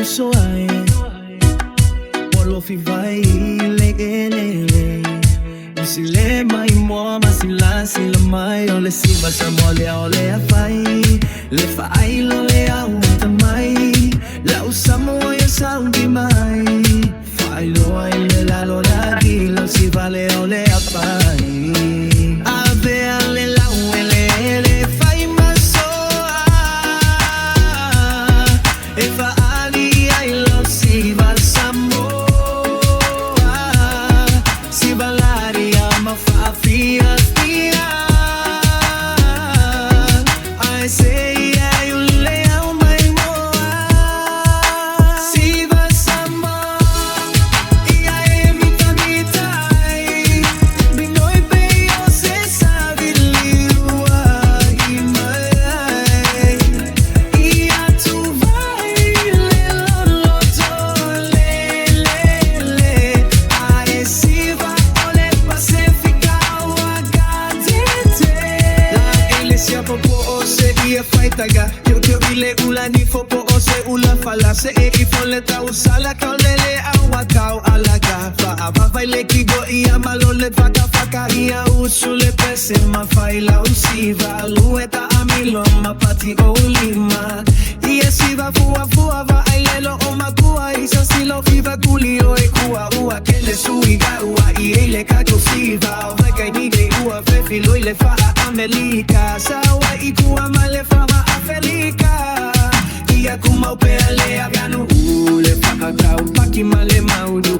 masoa e Alofi vai le elele Si le mai moa ma si la si la mai o le siva sa mo le o le afai le fa ai lo le au ta mai la usa mo ya sa di mai fa lo ai le la lo la di lo si vale o le apai ave ale la uele le fai masoa e fa ali ai lo siva Samoa si valaria ma fa fia fia ai se ai o le au mai moa siva Samoa ia e mita mita ai Binoi pe o se saviliua i mai ai Ia tu vai le loloto le le le Ae siva o le Pasefika ua gatete La ele sia po o se ia faitaga Teo teo i le ula ni fo po o se ula fala Se e i fo le tau sala kau lele au kau alaga Fa avavai le kigo ia malo le faka faka Ia usu le pese ma fai la usiva Lueta amilo ma pati o lima Ia siva fua fua va ai lelo o makua Isa silo fiva kuli o e kua ua Kele sui ga ua i ele kako siva Vai kai ni de ua fefi lui le fa Amelika Sawa i kua ma le fa ma Afelika Ia kumau pe ale aganu ule whakatau paki ma le maunu